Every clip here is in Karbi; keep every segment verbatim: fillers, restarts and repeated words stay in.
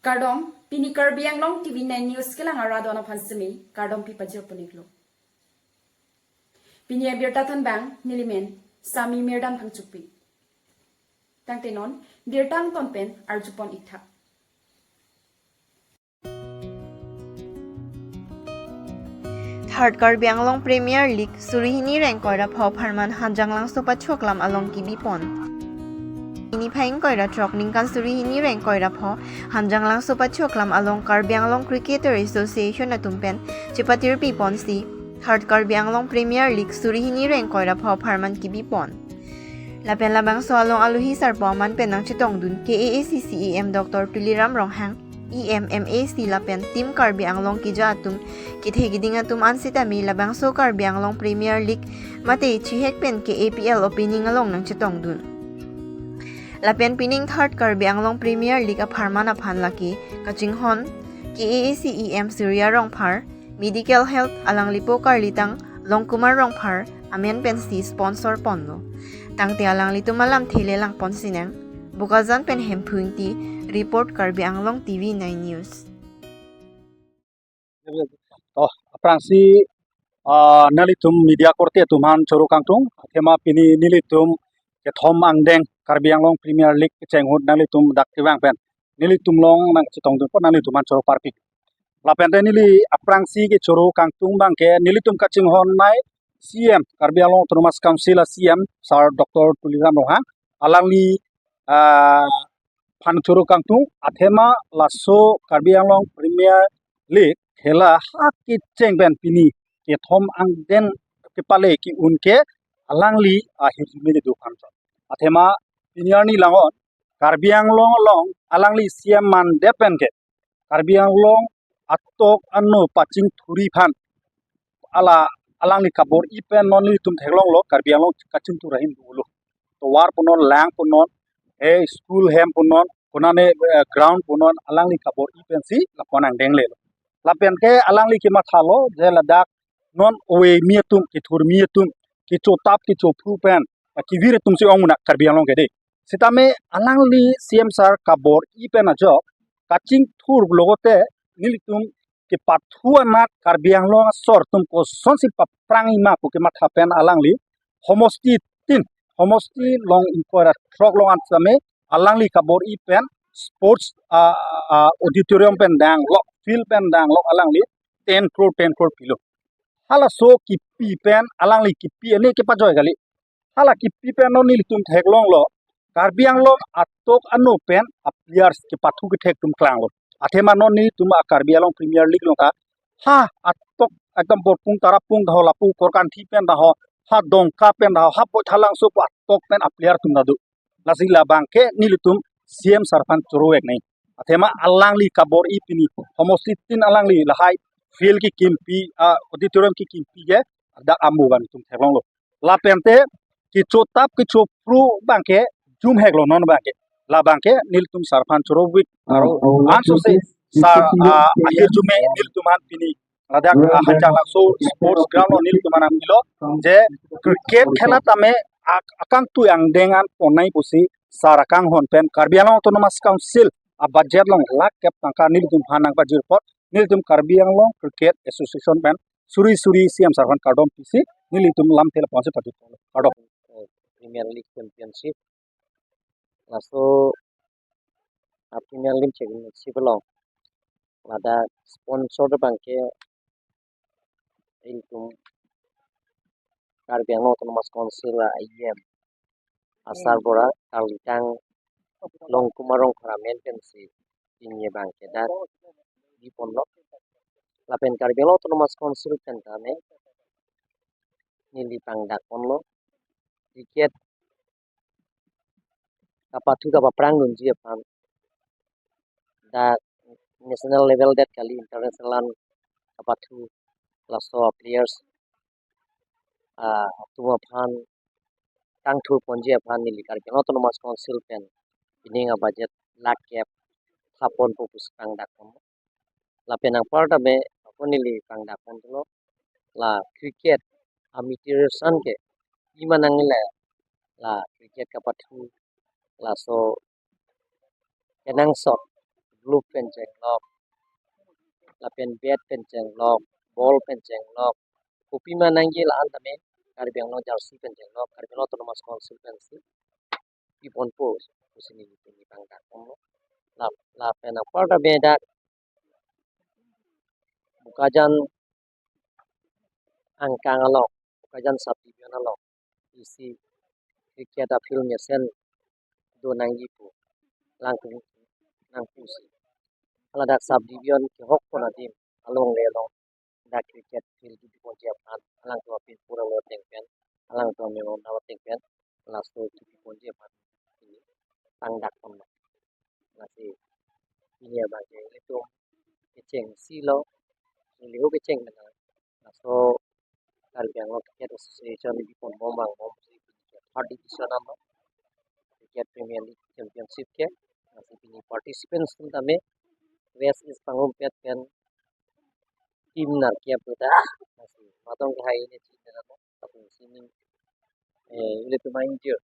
Kardom, pini Karbi Anglong T V nine News kelang arat aphan semi kardom pi pajir puniklo. Pini abirta thanbang nelimen Sami Mirdam Phangchokpi. Tangte non birta angton pen arjupon iktha. Third Karbi Anglong Premier League suri hini reng koira pho apharman Hanjanglangso Pachoklam along kibipon. Niphai ingkoi ra throk ningkan suri hini reng koira pho Hanjanglangso Pachoklam along Karbi Anglong Cricketer Association atum pen chepatirpi ponsi Third Karbi Anglong Premier League suri hini reng koira pho apharman kibipon. Lapen labangso along alohi sarpo aman pen nangchetongdun K A A C C E M Doctor Tuliram Ronghang, E M, M A C lapen Team Karbi Anglong keja atum, kethe keding atum ansitame labangso Karbi Anglong Premier League mate chihek pen K A P L opening along nangchetongdun. Lapen pining Third Karbi Anglong Premier League apharman aphan lake kachinghon K A A C E M Surya Rongphar, Medical Health alangli po karlitang Longkumar Rongphar amen pensi sponsor ponlo. Tangte alanglitum alamthe le langpon sinang. Bokajan pen Hemphu Ingti report, Karbi Anglong T V nine News. To, aphrangsi, ah, nanglitum media korte atum aphan choro kangtung, athema pini nelitum kethom angdeng Karbi Anglong Premier League kecheng ahut nanglitum dak kevang pen nelitum along nangchetongdun apot nanglitum aphan choro parpik. Lapen te neli aphrangsi kechoro kangtung abangke nelitum kachinghon nei C E M, Karbi Anglong Autonomous Council a C E M, Sir Doctor Tuliram Ronghang, alangli, ah, aphan choro kangtung, athema laso Karbi Anglong Premier League khela ha kecheng pen pini kethom angdeng kepale ki-un ke alangli ahirjume kedo aphan chot. Athema pini arni langon Karbi Anglong along alangli C E M mandet pen ke Karbi Anglong atok ano pachingthurji aphan ala alangli kabor-i pen non nelitum theklonglo, Karbi Anglong kachingthur ahin dolo. Tovar punon, lang punon, eh, school hem punon, konane, eh, ground punon, alangli kabor-i pensi lapu-an angdeng lelo. Lapen ke alangli kemathalo je ladak non ove mi atum, kethurmi atum, kechotap kechophru pen, eh, kevir atumsi ong munak Karbi Anglong ke dei. Sitame alangli C E M sir kabor-i pen ajok kachingthur logote nelitum kepathu anat Karbi Anglong asor atum kosonsi paprangji ma pu kematha pen alangli homosti tin, homosti long ingkoi ra throk along an sitame alangli kabor-i pen sports, ah, ah, auditorium pen danglok, field pen danglok alangli ten crore, ten crore pilo. Halaso kipi pen alangli kipi ane kepajoi kali. Hala kipi pen non nelitum theklonglo, Karbi Anglong atok ano pen a players kepathu kethek atum klanglo. Athema non nelitum a Karbi Anglong Premier League along ta ha atok ekdom Borpung Tarapung daho, lapu Korkanthi pen daho, ha Dongka pen daho, ha Boithalangso pu atok pen a player atum ta do. Lasi labangke nelitum C E M sir aphan choro-ik nei. Athema alangli kabor-i pini homosti tin alangli lahai field kekimpi, ah, auditorium kekimpi ke dak amu abang nelitum theklonglo. Lapen te kechotap kechophru abangke jumheklo non abangke. Labangke nelitum sir aphan choro-ik, aro ansose sir, ah, ahirjume nelitum aphan pini ladak, ah, Hanjanglangso sports ground along nelitum aphan nangpilo je cricket khela tame ak-, akangtui angdeng an ponnai pusi sir akanghon pen Karbi Anglong Autonomous Council a budget along lakh kep tangka nelitum aphan nangpajir apot nelitum Karbi Anglong Cricket Association pen suri suri C E M sir aphan kardom pisi nelitum lamthe lapu-ansi pajut kardom. Premier League Championship. Laso a Premier League Championship along ladak sponsor abangke ilitum Karbi Anglong Autonomous Council a E M Asar Bora, karlitang Longkumar Rongphar amen pensi pini abangke dak biponlo. Lapen Karbi Anglong Autonomous Council pen tame neli pangdak ponlo. Cricket kapathu kapaprang dunji aphan dak national level det kali, international an kapathu laso players, ah, atum aphan kangthur ponji aphan neli Karbi Anglong Autonomous Council pen pining a budget lakh kep thapon pu pusi pangdak pon. Lapen anparta me ako neli pangdak pon tulo la cricket a materials an ke imanang le la cricket kapathu laso kenangsot glove pen chenglok, lapen bat pen chenglok, ball pen chenglok, kopima nangji la-an tame Karbi Anglong jersey pen chenglok, Karbi Anglong Autonomous Council pensi piponpo pusi neli pini pangdakponlo. La, lapen apar ta bedak Bokajan angkang along, Bokajan subdivision along isi cricket a-field mesen do nangji pu langtung nangpusi, haladak subdivision kehokpon adim along le along dak cricket field kebiponji aphan alangtum apin pura lo ateng pen, alangtum amemon lo ateng pen, laso kebiponji aphan pini pangdakponlo. Lasi pini abang ke ilitum kechengsi lo, ilihu kecheng mena. Laso Karbi Anglong Cricket Association biponbom vangbomsi pini ke third edition anlo, Cricket Premier League Championship ke. Lasi pini participants atum tame West East Pangrumpet pen team nerkep do ta. Lasi matong ke hai ne chin na mo. Tapi sini, eh, ilitum injure,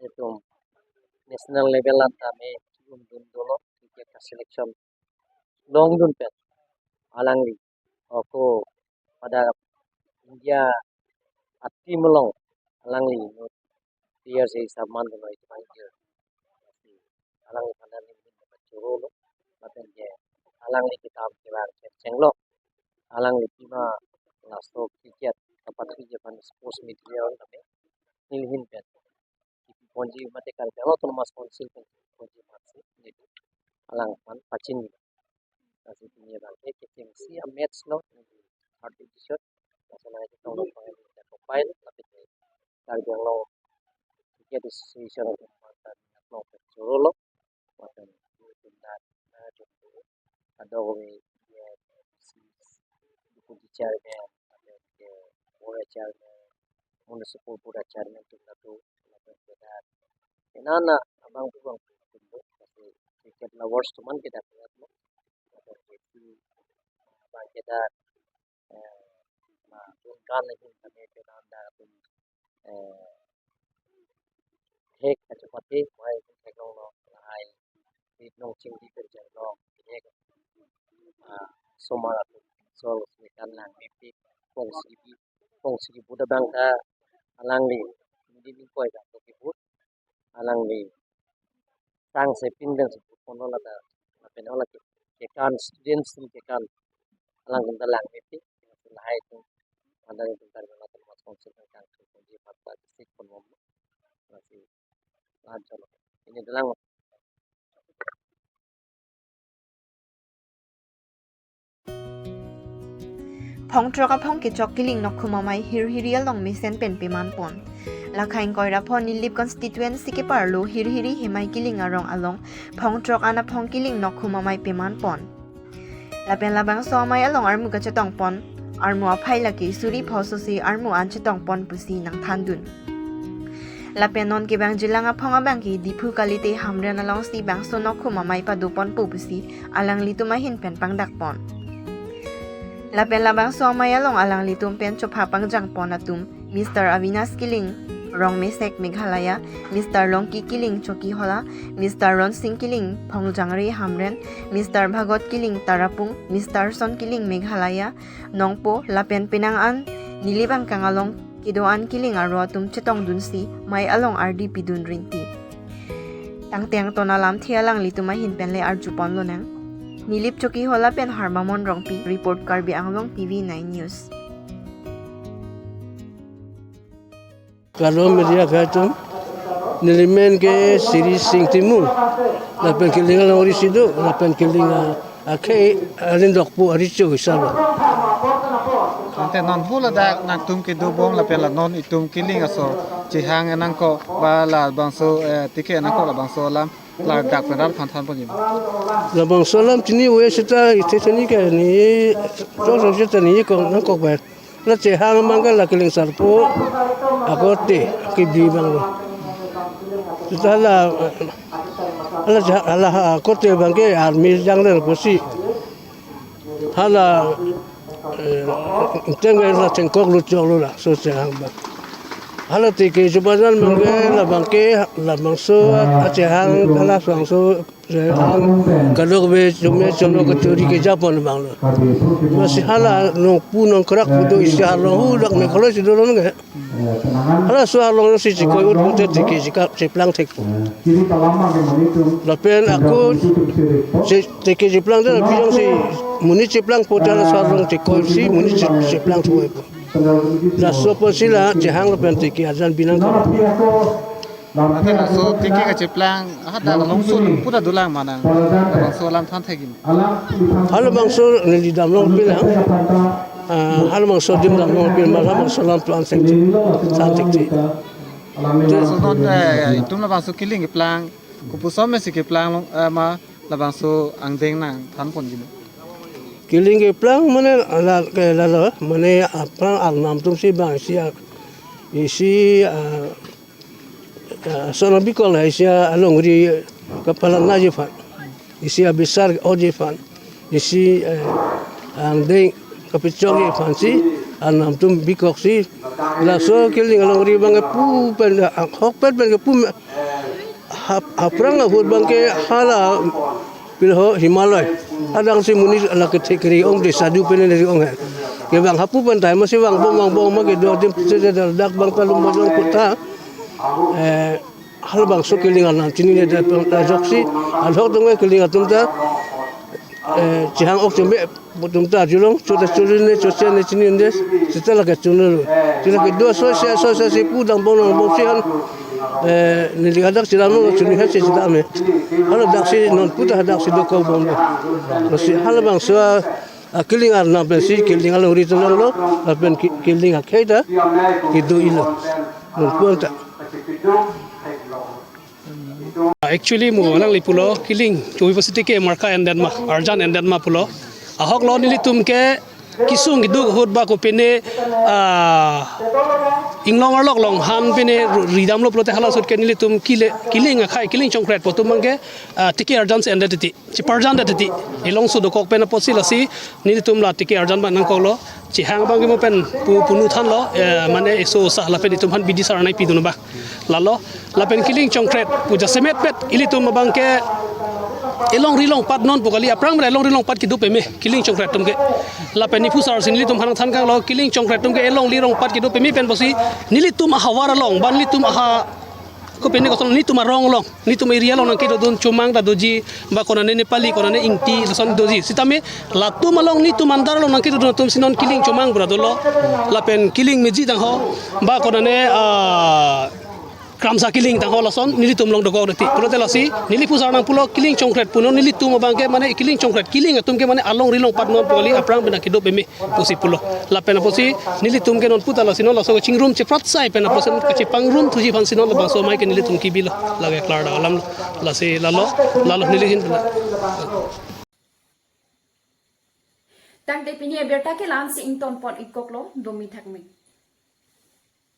ilitum national level an tame ki-undun dolo, cricket ka selection longdun pen alangli ako pada India a-team along alangli player si saman dolo ilitum injure. Alangli aphan neli pachorolo, lapen ke alangli kedam kevang kechenglo, alangli pima laso cricket kapathuji aphan sports media on tame neli ahin pen kepiponji mate Karbi Anglong Autonomous Council pen kepiponji mate neli alangphan pachini. Lasi pini abang ke kechengsi a-match lo, third edition. Laso nangchetong lo pang neli ta compile, lapen Karbi Anglong Cricket Association of India aklong pen chorolo. Lapen ilitum dak na jumpu kadokave, ya, si deputy chairman, lapen ke board chairman, municipal board chairman atum natu, lapen ke dak kenana abang pu abang pu atum do, lasi cricket lovers atum an ke dak lihat lo. Lapen ke si abang ke dak, eh, ma, atum kan lagi kami kenana atum, eh, hek kachepate mai hek long lo, lahai rit nong chingdi pen chenglok, hek, ah, somar atum sol sini kan lang mepik, kong sigi, kong sigi buda bang ta alangli neli ning koi bang to kebut, alangli tang sepin pen si butponlo lata, lapen ola ke, kekan students ni kekan alangtum ta lang mepik, lahai atum, pada atum Karbi Anglong Autonomous Council kan kang tu di Patna district pon mom, lasi lanchon ini dolang. Phongthrok aphong kechok kiling Nokhum Amei Hirhiri along mesen pen pemanpon. Lakha ingkoi ra pho Nilip constituency keparlo Hirhiri Hemai Kiling arong along phongthrok an aphong kiling Nokhum Amei pemanpon. Lapen labangso amei along armu kachetongpon, armu aphai lake suri pho sosi armu an chetongpon pusi nangthandun. Lapen non kevangjilang aphong abang ke Diphu Kalite Hamren alongsi bangso Nokhum Amei padoponpo pusi alanglitum ahin pen pangdakpon. Lapen labangso amei along alanglitum pen chopha pangjangpon atum Mister Avinash Kiling, Rongmesek, Meghalaya, Mister Longki Kiling, Chokihola, Mister Ronsing Kiling, Phongjangre, Hamren, Mister Bhagot Kiling, Tarapung, Mister Son Kiling, Meghalaya, Nongpo, lapen penang an Nilip angkang along kedo-an kiling aro atum chetongdunsi mei along ardi pidun rinti. Tangte angton alamthe alanglitum ahin pen le arjupon lonang. Nilip Chokihola pen Harbamon Rongpi, report Karbi Anglong T V nine News. Kardom media atum, neli men ke Siri Sing Timung, lapen kiling along ri si do, lapen kiling a, akhei arindokpo aricho isaba. Ante non hu ladak nangtum kedobom lapen la non itum kiling aso chehang nangkok ba labangso, eh, ticket nangkok labangso alam ladak pen rat aphan thanponji. Labangso alam chini we seta ithe chini ke ni chok chok seta ni kong nangkok ba. La chehang abang ke la kiling sarpo akorte kebi abang lo. Seta la, la chehang, la akorte abang ke army jang le pusi. Hala, eh, ingteng ke la chengkoklo choklo laso chehang abang. Hala teke chupajan abangke, labangke, labangso achehang, halabangso chehang, kadokave chome chono kachori kejapon abanglo. Lasi hala nongpu nongkrak pu do isi arlong hu dak me kholoi si dolong ke. Halaso arlong si chekoi ut pute teke chika cheplang thek. Lapen ako che-, teke cheplang dan piyong si monit cheplang pute halaso arlong chekoi si monit che-, cheplang thek. Laso apotsi la chehang lapen teke arjan binang kap. Ante laso teke kacheplang, aha dak alongso puta dolang manang, labangso alam than thek-ik. Halabangso neli damlong pilang. Ah, halabangso adim damlong pil ma halabangso alam plan thek-ik, than thek-ik. Laso non, eh, itum labangso kiling keplang, kopuson pensi keplang long, eh, ma labangso angdeng nangthan pon jilo. Kiling keplang mane la, ke lalo, mane aphrang arnam atum si bang isi a, isi a, a, sona bikok la isi alongri kapalang naji aphan. Isi abisar oji aphan. Isi, eh, angdeng kapechokji aphan si arnam atum bikok si. Laso kiling alongri abangke pu pen, ahok pen pen ke pu me-, hap-, aphrang ahut abangke hala pilho Himalaya. Adang si monit lake thekri ong de sadhu pen ne ong he. Kevang hapu pen tai masi vangbom vangbom ma kedo adim pisi de dak abang kalum bojong kota. Eh, halabangso kiling arnam chinine de pen ta ajoksi. Ahok dong kiling atum ta, eh, chehang ok cheme atum ta julong, chota chulin ne, chotche ne, chini ne, seta lake chunlo. Seta lake do so se, so se, si pu dambom dambom si han, eh, neli hadak si damlo, chuni ha si si dam he. Haladak si non puta hadak si dokok bomlo. Lasi halabangso a, a kiling arnam pensi kiling alongri tolonglo, lapen ki-, kiling akhei ta kedo-iklo. Non pu anta. Actually mo alangli pulo kiling chovi pasi teke marka endet ma, arjan endet ma pulo. Ahok lo nelitum ke kesung keduk ahut ba kopine, ah, inglong arlok along han pine ru-, ridamlo pulote hala ahut ke nelitum kile-, kiling akhei, kiling chongkret pu atum abangke, ah, teke arjan si endet titi. Cheparjan det titi. Elongso dokok pen apotsi lasi nelitum la teke arjan abang nangkoklo. Chehang abangke mo pen pu punu thanlo, eh, mane eso sa lapen itum aphan bidi sar nangpidun abang. Lalo, lapen kiling chongkret pu jasemet pet ilitum abangke elongri longpat non pu kali, aphrang mera elongri longpat kedo peme kiling chongkret atum ke. Lapen nephu sar si nelitum aphan nangthan kanglo kiling chongkret atum ke elongri longpat kedo peme pen apotsi nelitum ahavar along, ba nelitum aha kopine koson nelitum arong along, nelitum area along nangkedodun chomang ta doji, ba konane Nepali, konane Ingti, lason doji. Sitame latum along nelitum andar along nangkedodun atum si non kiling chomang pura dolo. Lapen kiling meji tangho, ba konane, ah, kramsa kiling tangho lason nelitum along dokok deti. Pulote lasi, neli phu sar nangpulo kiling chongkret pu non nelitum abangke mane kiling chongkret, kiling atum ke mane alongri longpat non pu kali aphrang pen nangkedo peme pusi pulo. Lapen apotsi nelitum ke non puta lasi non laso kachingrum cheprat sai pen apotsi non kachepangrum thuji aphan si non labangso amei ke nelitum kebilo. Lake klar da alam lasi lalo, lalo neli hin. Tangte pini abirta ke la-an si ingtonpon-ik koklo, domi thakme.